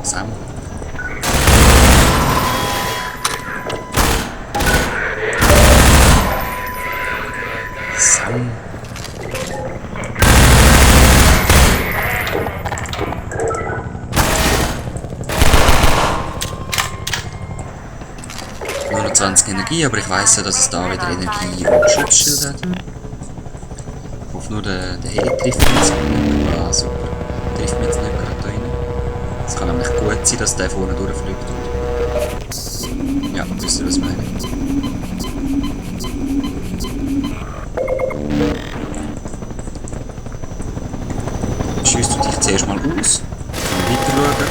Sam. Sam. Nur noch 20 Energie, aber ich weiss ja, dass es da wieder Energie und Schutzschild hat. Ich hoffe nur, der Heli trifft mich jetzt nicht. Ah, super. Trifft mich jetzt nicht gerade da rein. Es kann nämlich gut sein, dass der vorne durchfliegt. Ja, wisst ihr, was ich meine? Schiesst du dich zuerst mal aus. Weiter schauen.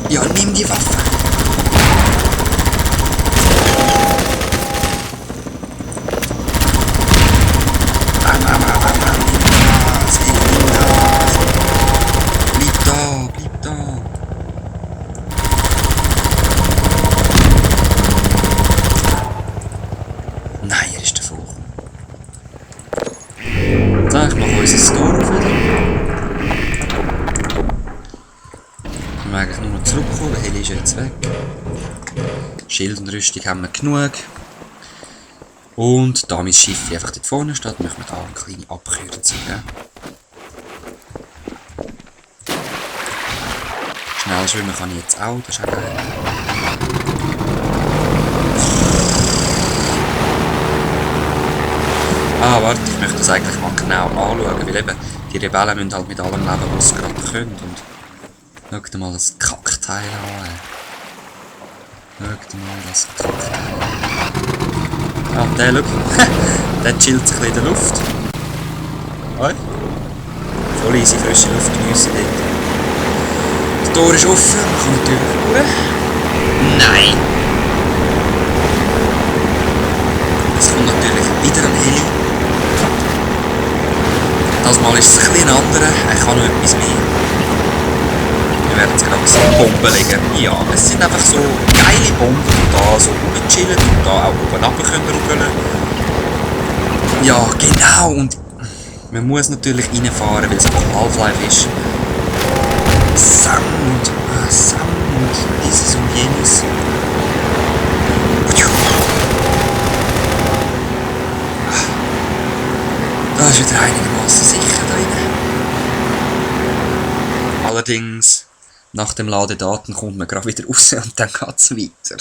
Ja, nimm die Waffe! Bleib da, bleib da! Nein, er ist davor. So, ich mache unser Store auf wieder. Wir müssen eigentlich nur noch zurückkommen, der Heli ist jetzt weg. Schild und Rüstung haben wir genug. Und da mein Schiff einfach dort vorne steht, möchten wir da eine kleine Abkürzung geben. Schnell schwimmen kann ich jetzt auch, das ist auch geil. Ah, warte, ich möchte das eigentlich mal genau anschauen, weil eben die Rebellen müssen halt mit allem leben, was sie gerade können. Und schaut mal das Kackteil an. Schaut mal das Kackteil an. Ah, der, schau. Der chillt sich ein bisschen in der Luft. Hoi. Voll easy frische Luft geniessen dort. Das Tor ist offen, man kann natürlich durch. Nein! Es kommt natürlich wieder ein Heli. Das Mal ist es ein bisschen anderer, er kann noch etwas mehr. Wir werden jetzt gerade ein Bomben legen. Ja, es sind einfach so geile Bomben, die da so rumchillen und da auch oben runter können. Ja, genau. Und man muss natürlich reinfahren, weil es einfach Half-Life ist. Sound und dieses und jenes. Da ist wieder einigermaßen sicher drin. Allerdings, nach dem Ladedaten kommt man gerade wieder raus und dann geht es weiter.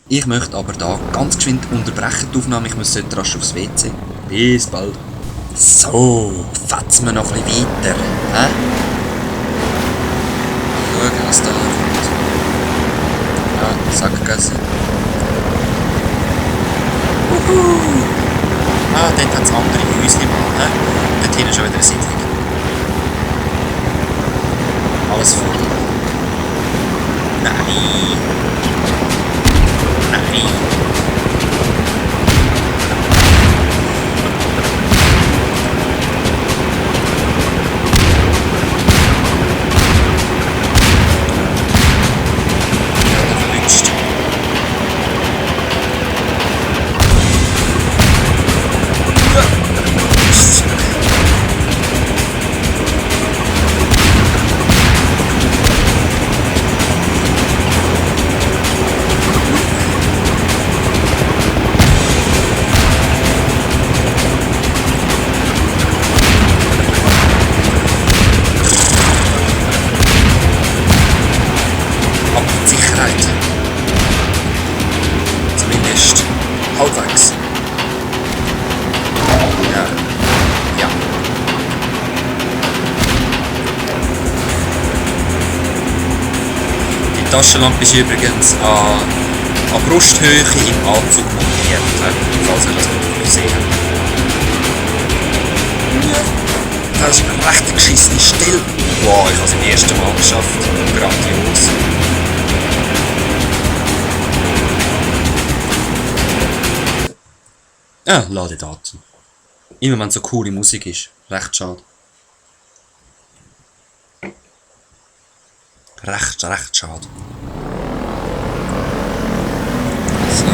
Ich möchte aber da ganz geschwind unterbrechen die Aufnahme. Ich muss heute rasch aufs WC. Bis bald. So, fetzen wir noch ein bisschen weiter. Schauen, was da kommt. Ja, Sackgasse. Ah, dort hat es andere Häuschen mal. Dort hinten schon wieder eine Siedlung. Alles voll. Nein. Nein. Verwünscht. Zumindest halbwegs. Ja. Ja. Die Taschenlampe ist übrigens an Brusthöhe im Anzug montiert, falls ihr das nicht gesehen habt. Das ist eine recht geschissene Stelle. Wow, ich habe es im ersten Mal geschafft. Grandios. Ah, Ladedaten. Immer wenn so coole Musik ist. Recht schade. Recht schade. So.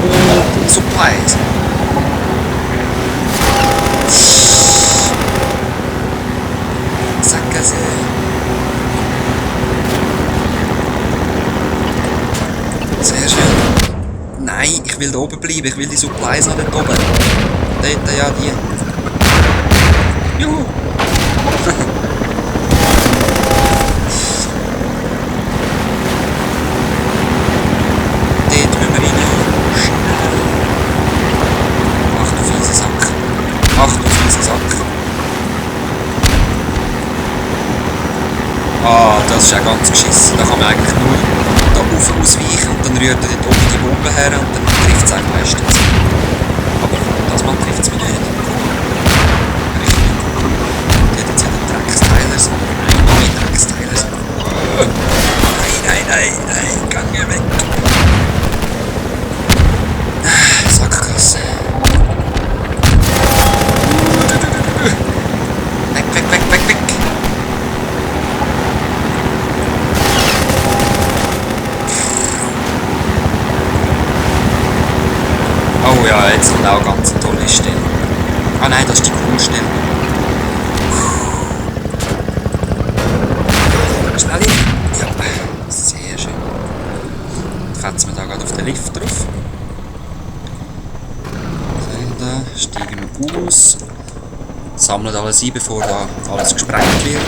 Oh, Supplies. Sackgasse. Sehr schön. Nein, ich will da oben bleiben. Ich will die Supplies noch dort oben. Dort, ja, die. Juhu. Dort müssen wir rein. Schnell. Ach du fiese Sack. Ach du fiese Sack. Ah, das ist ja ganz geschissen. Da kann man eigentlich nur da rauf ausweichen und dann rührt er dort oben die Bombe her und dann trifft es einen meistens. Aber das Mal trifft es mich nicht. Richtig. Dort hat es ja den Drecksteilers. Nein, Drecksteilers. Nein, gang mir weg. Sackgasse. Weg. Oh ja, jetzt kommt auch ganz eine tolle Stelle. Ah nein, das ist die Grundstelle. Schnell hin. Ja, sehr schön. Jetzt fetzen wir da gerade auf den Lift drauf. Da steigen wir aus. Sammeln alles ein, bevor da alles gesprengt wird.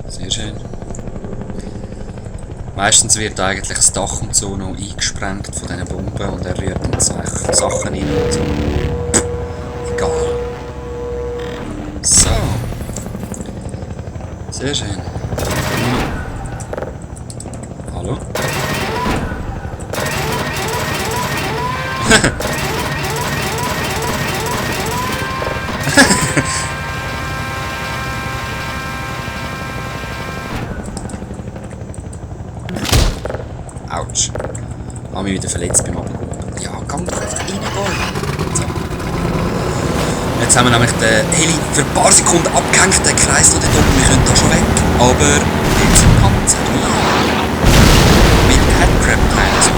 Sehr schön. Meistens wird eigentlich das Dach und so noch eingesprengt von diesen Bomben und er rührt dann Sachen rein und so. Egal. So. Sehr schön. Hallo? Autsch. Habe mich wieder verletzt beim Abkommen. Ja, kann doch einfach reingehen. So. Jetzt haben wir nämlich den Heli für ein paar Sekunden abgehängt, der Kreis noch dort oben, wir können da schon weg. Aber jetzt sind Panzer mit Headcrab-Teilen. So.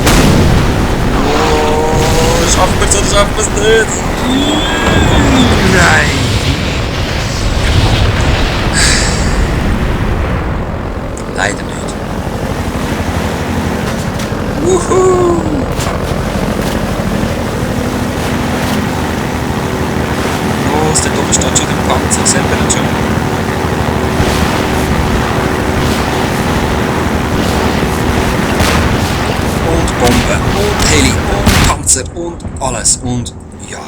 Oh, schaffen wir es oder schaffen wir es nicht? Nein! Leider nicht. Wuhu! Los, dort oben steht schon der Panzer, seht ihr ihn schon? Und Bomben, und Heli, und Panzer, und alles, und ja.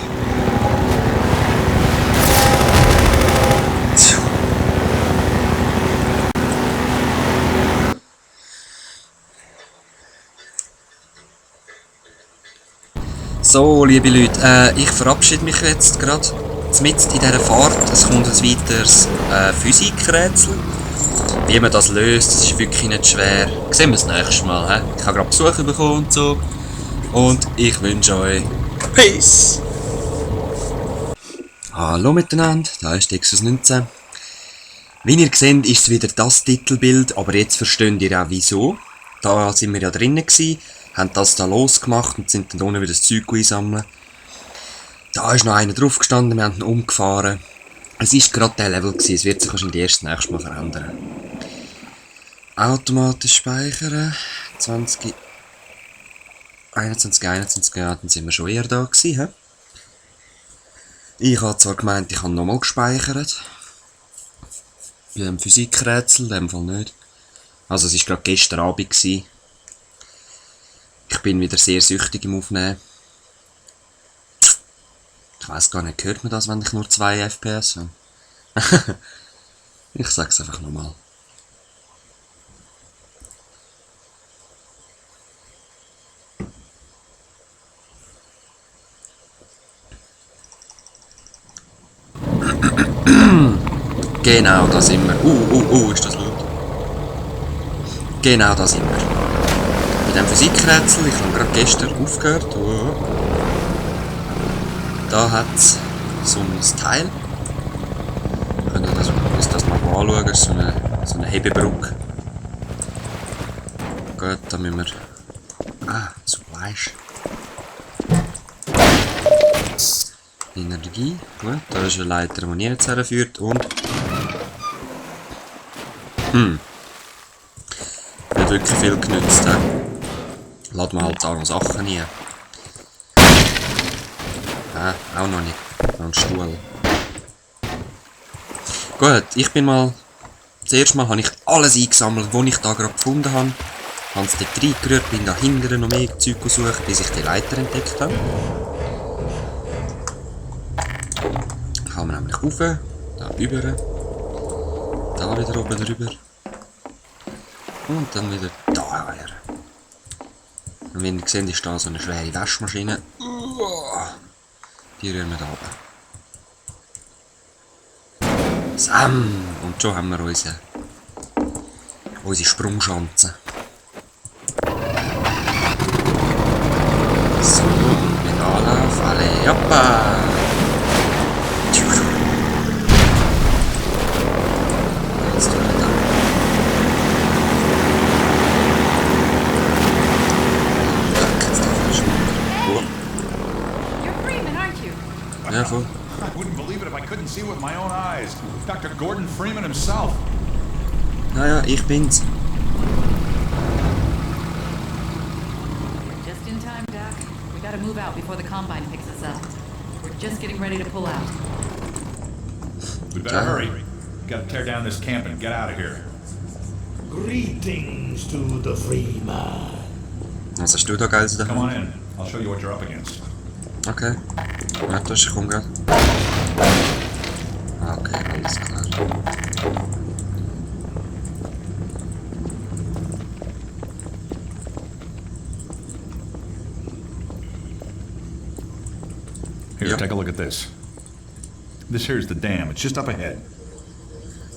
So, liebe Leute, ich verabschiede mich jetzt gerade mitten in dieser Fahrt. Es kommt ein weiteres Physikrätsel. Wie man das löst, das ist wirklich nicht schwer. Sehen wir das nächste Mal. He? Ich habe gerade Besuch bekommen und so. Und ich wünsche euch Peace! Hallo miteinander, da ist Exos 19. Wie ihr seht, ist es wieder das Titelbild, aber jetzt versteht ihr auch wieso. Da sind wir ja drinnen gewesen, haben das da losgemacht und sind dann unten wieder das Zeug einsammeln. Da ist noch einer drauf gestanden, wir haben ihn umgefahren. Es war gerade der Level gewesen, es wird sich wahrscheinlich erst nächstes Mal verändern. Automatisch speichern. 21, ja, dann sind wir schon eher da gewesen. He? Ich habe zwar gemeint, ich habe nochmal gespeichert. Bei dem Physikrätsel, in dem Fall nicht. Also es war gerade gestern Abend gewesen. Ich bin wieder sehr süchtig im Aufnehmen. Ich weiss gar nicht, hört man das, wenn ich nur 2 FPS habe? Ich sag's einfach nochmal. Genau, da sind wir. Ist das laut? Genau, da sind wir. Bei dem Physikrätsel, ich habe gerade gestern aufgehört. Da hat es so ein Teil. Wir können uns das mal anschauen. Das ist so eine Hebebrücke. Gut, da müssen wir. Supplies. Energie. Gut, da ist eine Leiter, die jetzt herführt. Und. Nicht wirklich viel genützt. Laden wir halt auch noch Sachen rein. Auch noch nicht. Noch ein Stuhl. Gut, ich bin mal. Das erste Mal habe ich alles eingesammelt, was ich da gerade gefunden habe. Habe es dort reingerührt, bin da hinten noch mehr Zeug gesucht, bis ich die Leiter entdeckt habe. Kann man nämlich rauf, da rüber, da wieder oben drüber und dann wieder da her. Und wie ihr seht, ist da so eine schwere Waschmaschine. Die rühren wir da oben. Sam! Und schon haben wir unsere Sprungschanze. So, mit Anlauf, alle, hoppa! Jetzt tun wir da. Jetzt darf ich schon. You're Freeman, aren't you? Ja, voll. I wouldn't believe it if I couldn't see with my own eyes. Dr. Gordon Freeman himself. Naja, ich bin's. Just in time, Doc. We gotta move out before the Combine picks us up. We're just getting ready to pull out. We better hurry. Gotta tear down this camp and get out of here. Greetings to the Freeman. Was hast du da Geiles Come daheim? on in. I'll show you what you're up against. Okay. Warte, ich komm grad. Okay, alles klar. Here, Yep. take a look at this. This here's the dam. It's just up ahead.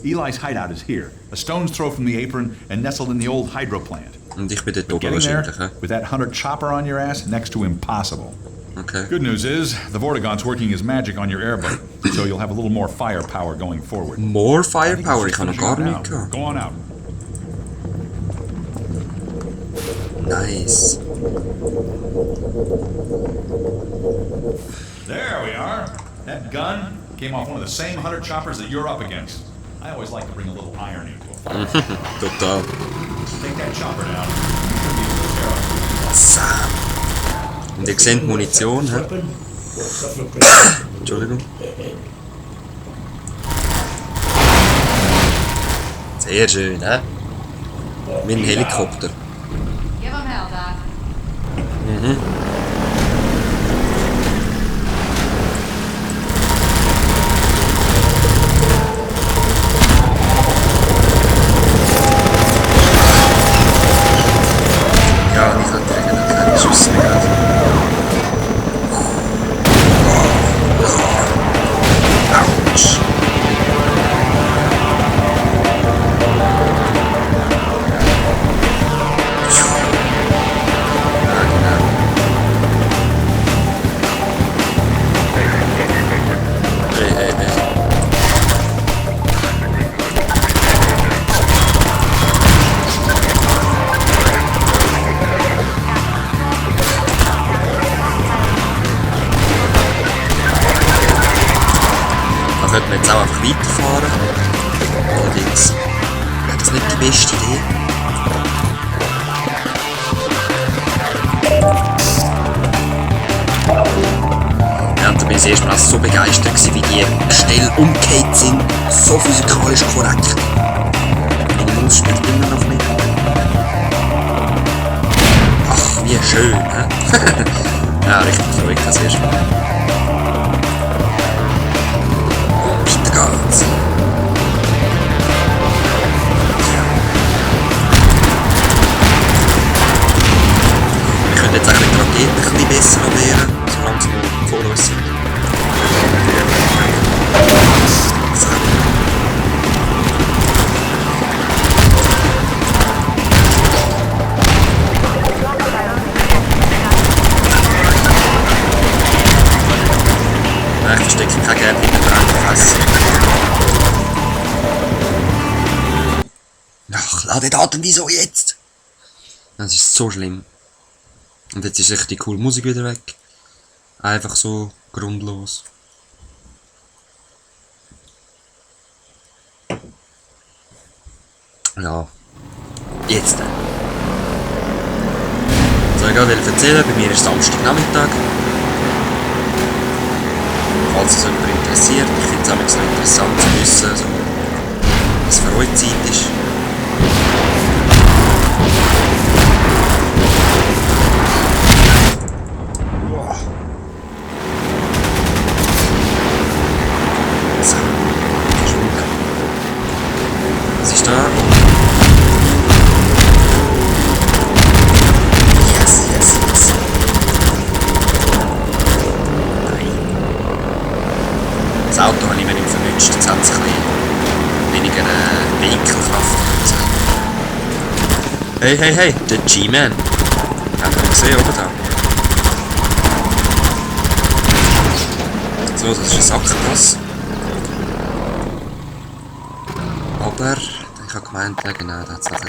Eli's hideout is here, a stone's throw from the apron and nestled in the old hydro plant. Und ich bin dort oben Getting there wahrscheinlich, hä? with that hunter chopper on your ass, next to impossible. Okay. Good news is, the Vortigaunt's working his magic on your airboat, so you'll have a little more firepower going forward. More I think Firepower, it's ich habe noch finishing gar up nichts now. gehabt. Go on out. Nice. There we are. That gun came off one of the same hunter choppers that you're up against. I always like to bring a little irony to a fight. Total. Take that chopper down. Sheriff. Sam. Und ihr seht Munition, hä? Weapon? What's up for Entschuldigung. Sehr schön, hä? Wie ein Helikopter. Give him hell, Doc. Ja, ich hatte eigentlich keine Schüsse mehr gehabt. Autsch. Ja, genau. Hey. Da könnte man jetzt auch einfach weiterfahren. Allerdings wäre das nicht die beste Idee. Ja, und da bin ich erst mal so begeistert gewesen, wie die Stellen umgekehrt sind. So physikalisch korrekt. Meine Maus spielt immer noch mit. Ach, wie schön, hä? Ja, richtig freut das erst mal. Weiter geht's. Wir können jetzt eigentlich die Raketen ein bisschen besser wehren, solange sie noch vor uns sind. So. weiss es nicht. Ach, lade den Atem, wieso jetzt? Das ist so schlimm. Und jetzt ist echt die coole Musik wieder weg. Einfach so grundlos. Ja. Jetzt dann. Soll ich gerade erzählen, bei mir ist Samstagnachmittag. Falls es jemand interessiert, ich finde es auch noch interessant zu wissen, so, was für euch Zeit ist. Wow. So, verschwunden. Was ist da? Yes, yes, yes. Nein. Das Auto habe ich mir nicht verwünscht, jetzt hat es ein bisschen weniger Winkelkraft. Hey, hey, hey, der G-Man. Habt ihr ihn gesehen, oben da? So, das ist ein Sackgasse. Aber ich habe gemeint, genau, da hat es noch ein